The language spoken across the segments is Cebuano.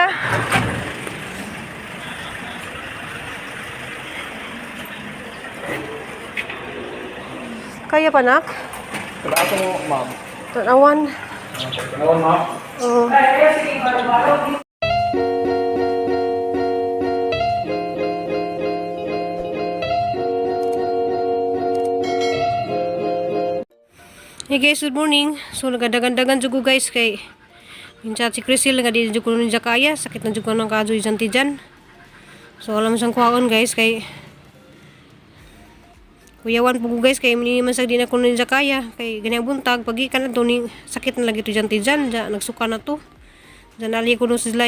Kuya. Kaya pa, nak? Ako mo, ma'am. Tanawan. Ano, ma'am? Oo. Hey guys, good morning. So nagadagan-dagan jud ko, guys, kay minsan si Crisil nga di jud ko nun kaya, sakit na jud ko ng kadyo isan tijan. So alam sang kuhaon, guys, kay kuyawan po ko, guys, kay mini man sa di na ko nun kaya kay ganyang buntag pagikan na to ni sakit na lagi to tijan tijan, ja nagsuka na to. Diyan ali ko nun sila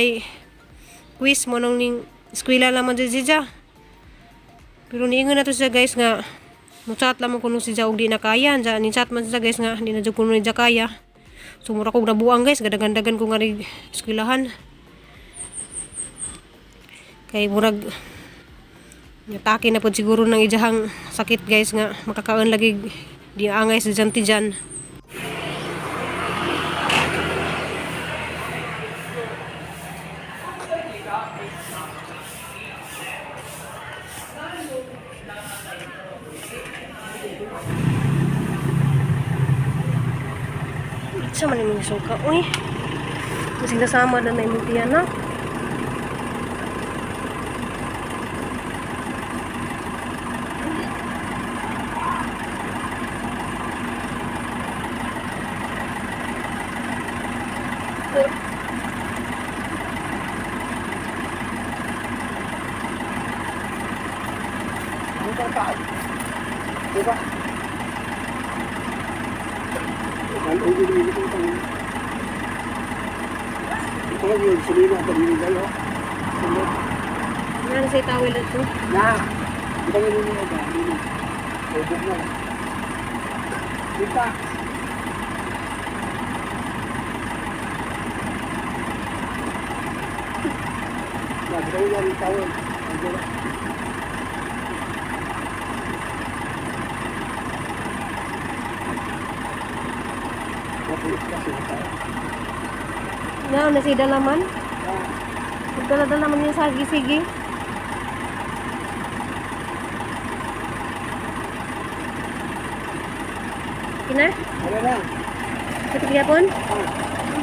quiz mo nang ning eskwela naman dyan siya. Pero niingon na to siya, guys, nga muchat lamang kuno siya og di na kaya. Diyan ni chat man siya, guys, nga di na jud kuno niya kaya. So mura kog nabuang, guys, gadagandagan ko nga rig eskwelahan. Kay murag nyatake na pod siguro ng ijahang sakit, guys, nga makakaon lagi di angay sa tijan. Sa man imong suka, uy. Kasi nasama na na imong tiyan na. Diba? Ito lang yun, sulino ang pag-ibig kayo. Sunod. Nga sa tawil na to. Na! Di ba yun yung iba? Hindi na. Ubog na. Dita! Na, di ba yun yung tawag? Ang gala. Mapulit kasi na tayo. Nga na sa dalaman. Ah, Dala-dala man niya sa sige. Kina? wala na. Sakit gyapon? Ah,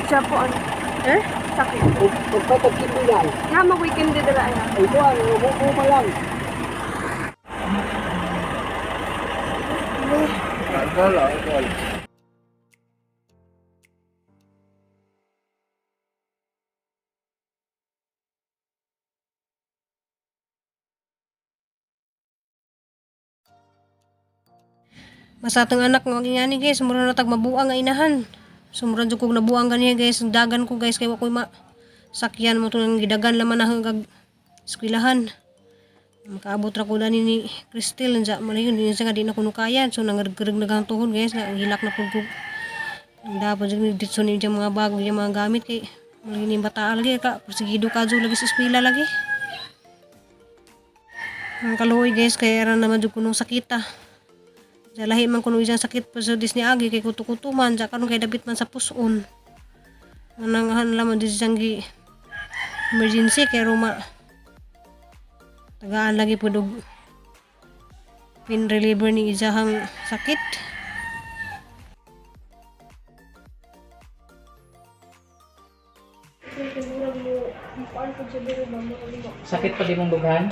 Siya po ano, Ha? sakit. pagpatagkin mo yan. Nga mag-weekend din dala ay. Ay, ito ang umuuma lang. Alcohol, alcohol. Basta atong anak nga ngani, guys, mura na tag mabuang nga inahan. Sumura jud kog nabuang ganiya, guys, dagan ko, guys, kay wa koy ma sakyan mo tong gidagan laman na hanggang eskwelahan. Makaabot ra ko dani ni Cristel unsa man yun din siya nga di na kuno kaya. So nangargreg na kang tuhod, guys, nga ang hilak na pud ko. Ang dapat jud ni ditso ni diyang mga bago diyang mga gamit kay lagi ni bata lagi ka persigido ka jud lagi sa eskwela lagi. Ang kaluoy, guys, kay aran naman jud kunong sakita. Sa lahi man kuno isang sakit pa sa Disney agi kay kuto-kuto man sa karon kay dapit man sa puson. Anang laman di siyang gi emergency kay ruma. Tagaan lagi pud og pain reliever ni isahang sakit. Sakit pa di mong dughan?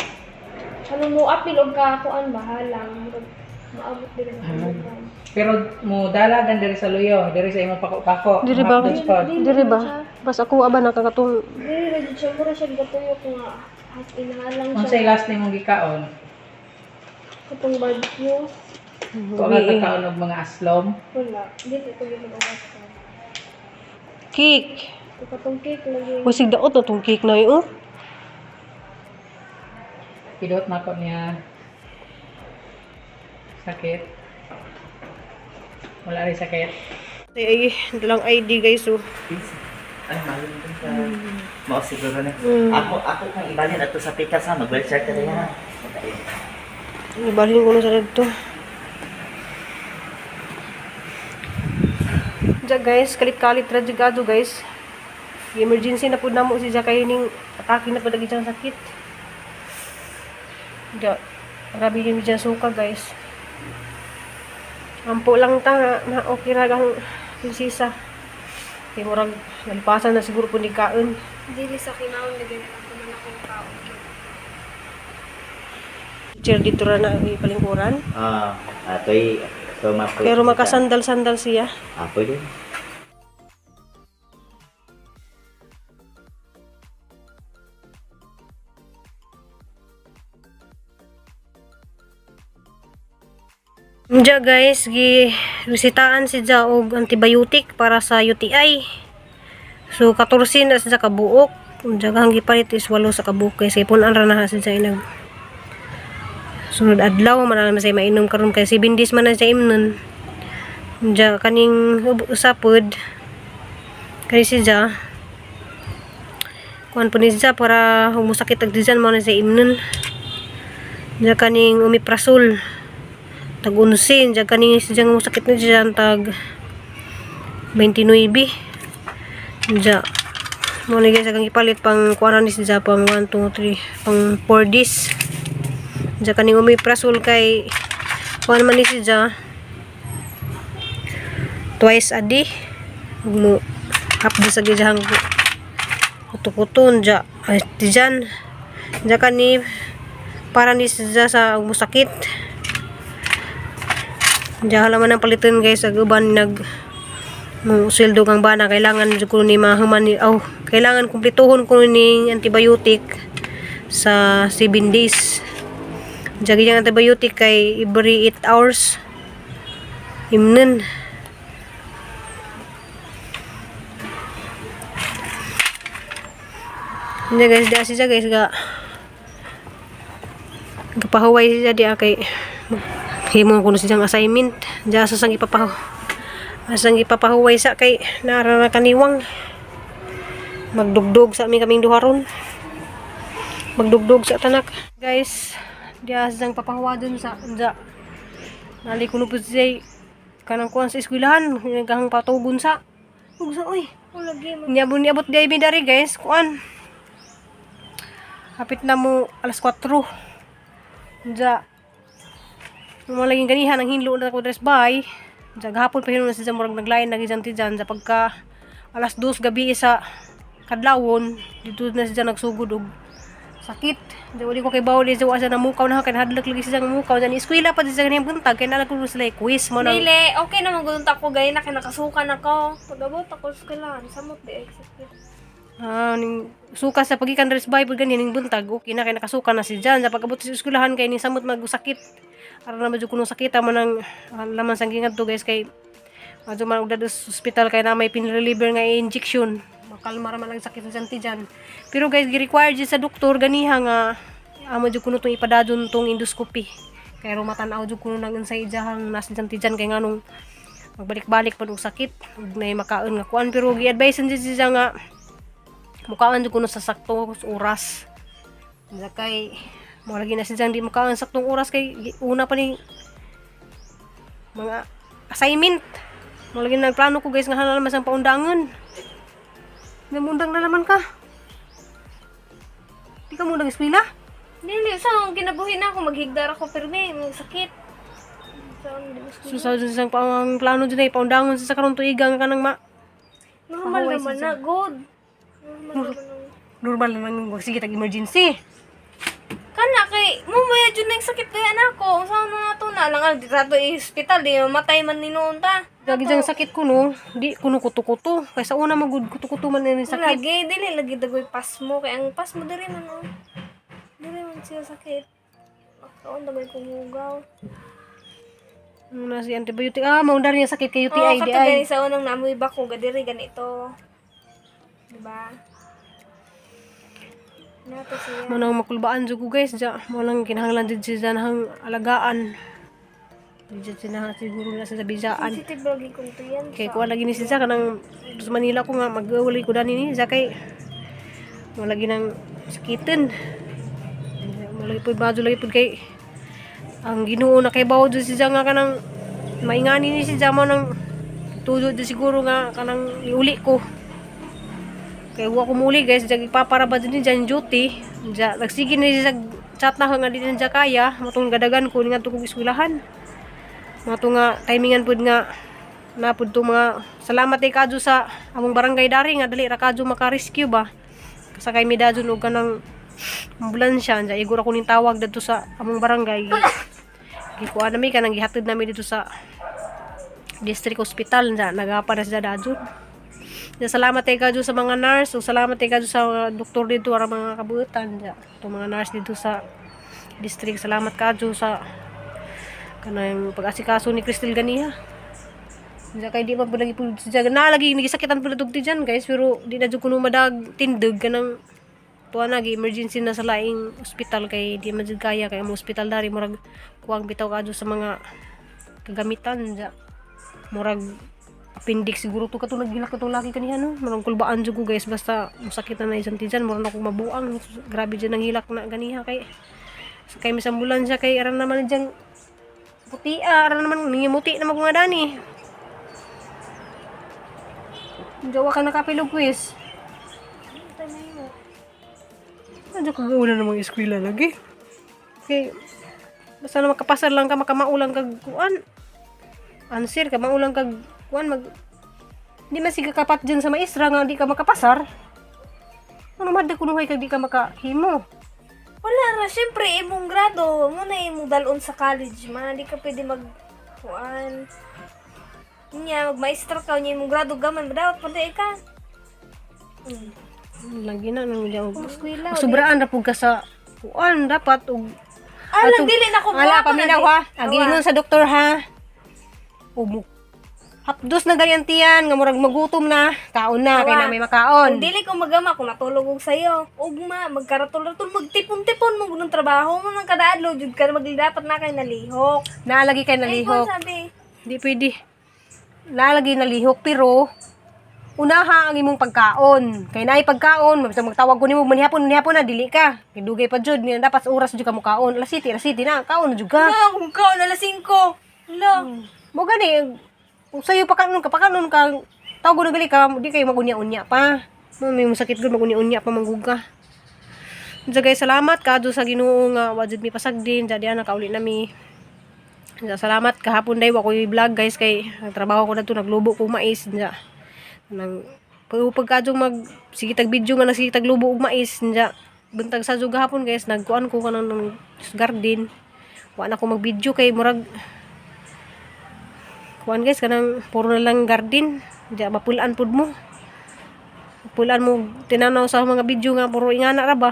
Ano mo apil og ka kuan bahalang murag maabot diri sa kuan. Pero mo dalagan diri sa luyo, diri sa imong pako-pako. Diri ba? Hapdos pod. Diri ba? Bas ako aba nakakatong Diri ra jud siya mura siya gatuyo ko nga as inahalang siya. Unsay last nimong gikaon? Katong barbecue. Wa ka kakaon og mga aslom. Wala, dili ko gyud mag-awas. Cake. Katong cake lagi. Wasig daot na tong cake na yun. Pidot na ko niya. Sakit. Wala rin sakit. Ay, ay, dalang ID, guys, oh. Ay, mahal din ka. Mao siguro na. Ako kang ibalhin ato sa pikas ha, mag-wheelchair ka rin ha. Ibalhin ko na sa dito. Diya, guys, kalit-kalit ra jud guys. Emergency na pud namo siya kay ning atake na pud ang iyang sakit. Ja, grabe yun dyan suka, guys. Ampo lang ta nga na okay ra gang prinsesa. Kay murag nalipasan na siguro po ni kaon. Dili sa kinaon lagi na lang kuman akong kaon. Chair dito ra na ipalingkuran. Ah, atoy so mapo. Pero makasandal-sandal siya. Ah, pwede. Diya guys, gi resitaan si Ja og antibiotic para sa UTI. So 14 na siya kabuok. Diya kang gipalit is 8 sa kabuok kay punan ra na siya inag. Sunod adlaw man na siya mainom karon kay 7 days man na siya imnon. Diya kaning usapod kani si Ja. Kuan po ni siya para humusakit ag diyan mo na siya imnon. Diya kaning omeprazole tag 11 diyan kaning siya nga sakit ni diyan tag 29 diyan mo ni guys ang ipalit pang kuan ni siya pang 1 2 3 pang 4 days. Diyan kaning omeprazole kay kuan man ni siya twice a day ug mo hapdi sa gijang kuto-kuton diyan ay diyan diyan kani para ni siya sa musakit. Diyan laman ang palitan guys, ag uban nag mo sweldo kang bana kailangan jud ko ni mahuman ni oh, kailangan kumpletuhon ko ning antibiotic sa 7 days. Diyan yung antibiotic kay every 8 hours imnon. Hindi guys, di siya guys ga kapahuway siya di kay himo ko na siyang assignment diya sa sang ipapahu asang ipapahuway sa kay naara na kaniwang magdugdog sa aming kaming duha ron, magdugdog sa tanak guys, diya sa sang papahuwa dun sa diya nali ko no po siya kanang kuan sa eskwelahan gahang patugon sa ug sa oy. O lagi man. Niabot niabot di ay dari guys kuan hapit na mo alas 4. Diya mga laging ganihan ang hinlo na ko dress bay. Diya gahapon pa hinlo na siya murag naglain na gizang tijan. Diya pagka alas 2 gabi isa kadlawon dito na siya nagsugod og sakit. Diya wali ko kay bawol siya wa siya namukaw na kay nahadlok lagi siya nga mukaw. Diya ni eskwela pa siya ganihang buntag kay nala ko sila quiz mo nang Dili, okay naman gudun ta ko gay na kay nakasukan ako. Pag-abot ako sa eskwelahan, samot di ay sakit. Ah, ning suka sa pagikan dress bay pud ganyan ning buntag okay na kay nakasuka na si Jan sa pag-abot sa eskwelahan kay ning samot magsakit aron na medyo kuno sakit man ang laman sang gingadto guys kay adto man og dadto sa ospital kay na may pinreliever nga injection makalma ra man ang sakit sa tiyan. Pero guys gi-require jud sa doktor ganiha nga amo jud kuno tong ipadadon tong endoscopy kay rumatan-aw jud kuno nang insay ijahang nasa tiyan kay nganong magbalik-balik pa og sakit ug nay makaon nga kuan pero gi-advise jud siya nga mukaan jud kuno sa sakto oras. Unsa kay mo lagi na siya di mukaan saktong oras kay una pa ni mga assignment. Mo lagi nagplano ko guys nga halal mas ang paundangan. Namundang na naman ka. Di ka mundang eskwela? Dili, sa akong kinabuhi na ako maghigdar ako pirmi, may sakit. Sa akong di So sa sa ang plano dyan ay paundangon sa karon tuiga nga kanang ma Normal Pahuway naman siya. na, good. Normal naman ang normal naman yung sige tag emergency. Kana kay mo maya jud nang sakit kay anak ko. Unsa na nato na lang ang dito hospital di mamatay man ni noon ta. Lagi diyang sakit ko no, di kuno kuto-kuto. Kaysa una magud kuto-kuto man ni sakit. Lagi dili lagi dagoy pasmo kay ang pasmo diri man oh. Diri man siya sakit. Akaon dagoy kumugaw. Muna si antibiotic. Ah, maundar niya sakit kay UTI Oh, di kato ay. gani sa unang naamoy ba ko gadiri ganito. Diba? Nato siya. Mo nang makulbaan jud ko guys, ja. Mo lang kinahanglan jud siya nahang alagaan. Di jud siya siguro na sa bijaan. Sensitive lagi kong tuyan. Kay kuha lagi ni siya kanang sa Manila ko nga mag-uli ko dani ni siya kay mo lagi nang sakitin. Mo lagi pud badyo lagi pud kay ang Ginoo na kay bawo jud siya nga kanang maingani ni siya mo nang tuyo jud siguro nga kanang iuli ko. Kay wa ko muli guys, jag ipapara ba din dyan duty. Dya, nagsige ni siya chat na nga di na dya kaya, matong gadagan ko nga kog eskwelahan. Mato nga timingan pud nga na pud to mga salamat kay kadyo sa among barangay dari nga dali ra kadyo maka-rescue ba. Sakay mi dadyon og kanang ambulansya dya igor ako ning tawag dadto sa among barangay. Gikuha nami kanang gihatid nami dito sa district hospital dya nagapa na siya dadyon. Ya, salamat kay kadyo sa mga nurse, ug salamat kay kadyo sa mga doktor dito ara mga kabuutan dya. Itong mga nurse dito sa district, salamat kadyo sa kanang pag-asikaso ni Crystal ganiha. Diya kay di man po lagi po siya na lagi nagisakitan po na dugti dyan guys, pero di na jud kuno madag tindig kanang tuwa na gi emergency na sa laing ospital kay di man jud kaya kay ang ospital dari murag kuwang bitaw kadyo sa mga kagamitan dya. Murag appendix siguro to kato naghilak katong laki kaniya no, murag kulbaan jud ko guys, basta masakit na na isang tiyan, murag na akong mabuang, grabe dyan ang hilak na ganiha kay kay may ambulansya kay aran naman dyan puti ah, aran naman ningimuti na mga dani. Jawa ka nakapilog quiz. Ano ka una namang eskwela lagi? Okay. Basta na makapasar lang ka, makamaulang kag kuan. Answer ka, maulang kag kuan mag. Di man sige kapat dyan sa maestra nga di ka makapasar. Ano man kunuhay kag di ka makahimo. Wala ra, syempre imong grado, mo na imong dalon sa college man, di ka pwede mag kuan. Nya, magmaestra ka nya imong grado gaman, madawat pa di ka. Lagi na nang diya. Eskwela. Sobraan ra pud ka sa kuan dapat og Ah, lang dili na ko Ala, paminaw ha. Ang giingon sa doktor ha. Umu. Hapdos na ganyan tiyan, nga murag magutom na, kaon na, kay na may makaon. Kung dili ko magama, kung natulog og sayo, ugma, magkaratol-ratol, magtipon-tipon mo gunong trabaho mo nang kada adlaw jud ka magdapat na kay nalihok. Naalagi kay Ay, nalihok. kung sabi. Di pwede. Naalagi nalihok, pero unaha ang imong pagkaon. Kay naay pagkaon, mabitang magtawag ko nimo manihapon, manihapon na dili ka. Kay dugay pa jud, niya dapat sa oras jud ka mokaon. Alas 7, alas 7 na, kaon na jud ka. Na, kung kaon alas 5. Hala. Mo gani, kung sayo pa kanon ka, pakanon ka, tawag na gali ka, di kayo magunya-unya pa. Mo may masakit gud magunya-unya pa manggug ka. Diya guys, salamat ka sa Ginoo nga wa jud mi pasagdin, diya diya nakauli na mi. Diya, salamat kahapon day wa koy vlog guys kay ang trabaho ko na to naglubo ko mais diya. Nang pagkadyo mag sige tag video nga nagsige tag lubo og mais diya. Buntag sa jud gahapon guys, nagkuan ko kanang ng garden. Wa na ko mag-video kay murag kuan guys kanang puro na lang garden diya mapulaan pud mo, mapulaan mo tinanaw sa mga video nga puro ingana ra ba,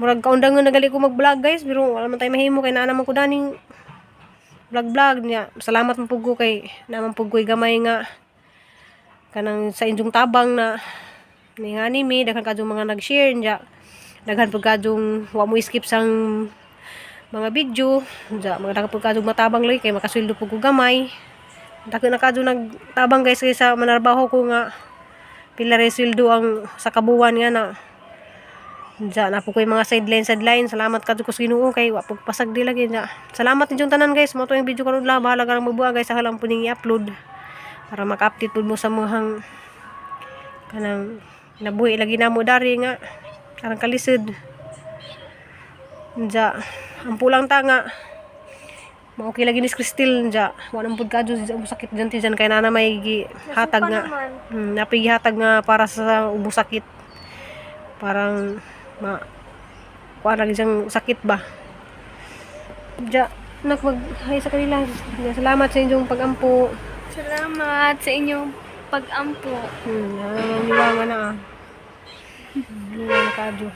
murag kaundangon na gali ko mag-vlog guys, pero wala man tayo mahimo kay naa naman ko daning vlog vlog niya. Salamat man pud ko kay naman pud ko'y gamay nga kanang sa inyong tabang na ni nga anime, daghan kadyong mga nag-share niya, daghan pud kadyong wa mo skip sang mga video niya, mga daghan pud kadyong matabang lagi kay makasweldo pud ko gamay. Dako na kadyo nagtabang guys kay sa manarbaho ko nga pila re sweldo ang sa kabuwan nga na. Diya na po ko yung mga sideline sideline. Salamat kadyo ko sa Ginoo kay wa pug pasag di lagi diya. Salamat ninyong tanan guys. Mo to yung video karon lang. Bahala ka lang magbuha guys, sa lang po ning i-upload para maka-update pud mo sa mga kanang nabuhi lagi namo dari nga karang kalisod. Diya ampo lang ta nga maokay lagi ni Cristel diya. Wa nang pud kadyo diya sakit diyan ti diyan kay nana may gihatag Nasupa nga. naman. Napay gihatag nga para sa ubos sakit. Parang ma kuan lagi siyang sakit ba. Diya nak mag hi sa kanila. Diya, salamat sa inyong pagampo. Salamat sa inyong pag-ampo. Niwanga na ah. Niwanga na kadyo.